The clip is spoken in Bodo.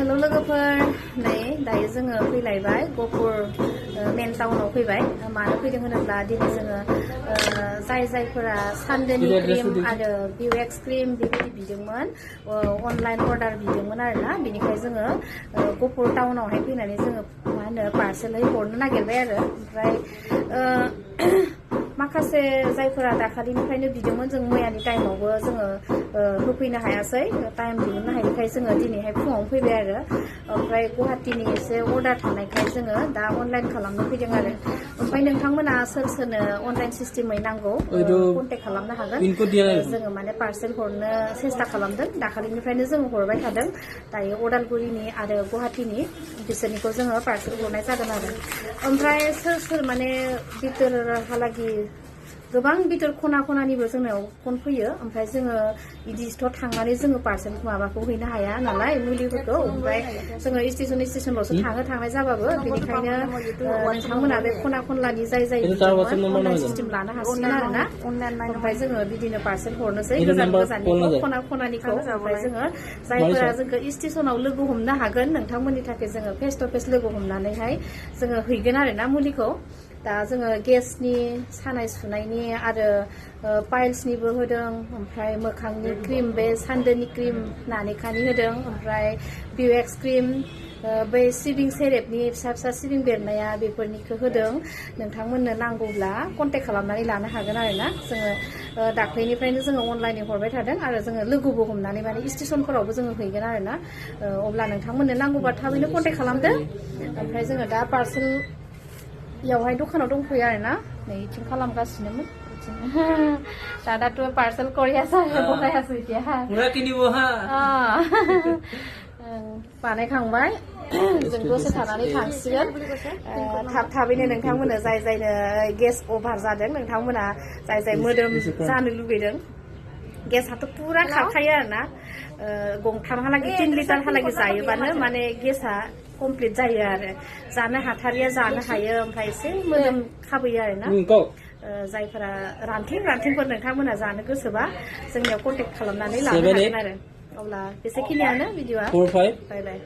हेल' लोगोफोर नै दायो जोङो फैलायबाय गहपुर मेन टाउनाव फैबाय मानो फैदों होनोब्ला दिनै जोङो जायफोरा सानदेनि क्रिम आरो बिवेक्स क्रिम बेबायदि बिदोंमोन अनलाइन अर्डार बिदोंमोन आरोना बेनिखाय जोङो गहपुर टाउनावहाय फैनानै जोङो मा होनो पार्सेलै हरनो नागिरबाय आरो ओमफ्राय माखासे जायफोरा दाखालिनिफ्रायनो बिदोंमोन जों मैयानि टाइमावबो जोङो होफैनो हायासै टाइम दिहुननो हायैखाय जोङो दिनैहाय फुङावनो फैबाय आरो ओमफ्राय गुवाहाटीनि एसे अर्डार थानायखाय जोङो दा अनलाइन खालामनो फैदों आरो ओमफ्राय नोंथांमोना सोरनो अनलाइन सिस्टेमै नांगौ कन्टेक्ट खालामनो हागोन जोङो माने पार्सेल हरनो सेस्था खालामदों दाखालिनिफ्रायनो जों हरबाय थादों दायो अदालगुरिनि आरो गुवाहाटीनि बिसोरनिखौ जोङो पार्सेल हरनाय जागोन आरो ओमफ्राय सोर माने बिथोरहालागि गोबां बिथोर खना खनानिबो जोंनाव फन फैयो ओमफ्राय जोङो बिदिथ' थांनानै जोङो पार्सेल माबाखौ हैनो हाया नालाय मुलिफोरखौ ओमफ्राय जोङो स्टेसनल'सो थांनाय जाबाबो बेनिखायनो नोंथांमोना बे खना खनलानि जाय अनलाइन सिस्टेम लानो हासिगोन आरोना ओमफ्राय जोङो बिदिनो पार्सेल हरनोसै गोजाननिखौ खना खनानिखौ ओमफ्राय जोङो जायफोरा जोंखौ स्टेसनाव लोगो हमनो हागोन नोंथांमोननि थाखाय जोङो फेस टु फेस लोगो हमनानैहाय जोङो हैगोन आरोना मुलिखौ दा जोङो गेसनि सानाय सुनायनि आरो पाइल्सनिबो होदों ओमफ्राय मोखांनि क्रिम बे सानदेनि क्रिम नानेखानि होदों ओमफ्राय बिवेक्स क्रिम बै सिबिं सेरेपनि फिसा फिसा सिबिं बेरनाया बेफोरनिखौ होदों नोंथांमोननो नांगौब्ला कन्टेक्ट खालामनानै लानो हागोन आरोना जोङो दाख्लैनिफ्रायनो जोङो अनलाइनै हरबाय थादों आरो जोङो लोगोबो हमनानै माने स्टेसनफोरावबो जोङो हैगोन आरोना अब्ला नोंथांमोननो नांगौबा थाबैनो कन्टेक्ट खालामदो ओमफ्राय जोङो दा पार्सेल यावहाय दखानाव दंफैयो आरोना नै इथिं खालामगासिनोमोन दादाथ' पार्सेल करियासै बहायासै এতিয়া बानायखांबाय जों दसे थानानै थांसिगोन थाबैनो नोंथांमोननो जायनो गेस अभार जादों नोंथांमोना जाय मोदोम जानो लुगैदों गेसाथ' पुरा खारखायो आरोना गंथामहालागै 3 लिटारहालागै जायोबानो माने गेसा कमप्लिट जायो आरो जानो हाथारिया जानो हायो ओमफ्राय एसे मोदोम खाबोयो आरोना जायफोरा रानथिंफोर नोंथांमोना जानो गोसोबा जोंनियाव कन्टेक्ट खालामनानै लानो हागोन आरो अब्ला बेसेखिनियानो भिडिअआ बाय बाय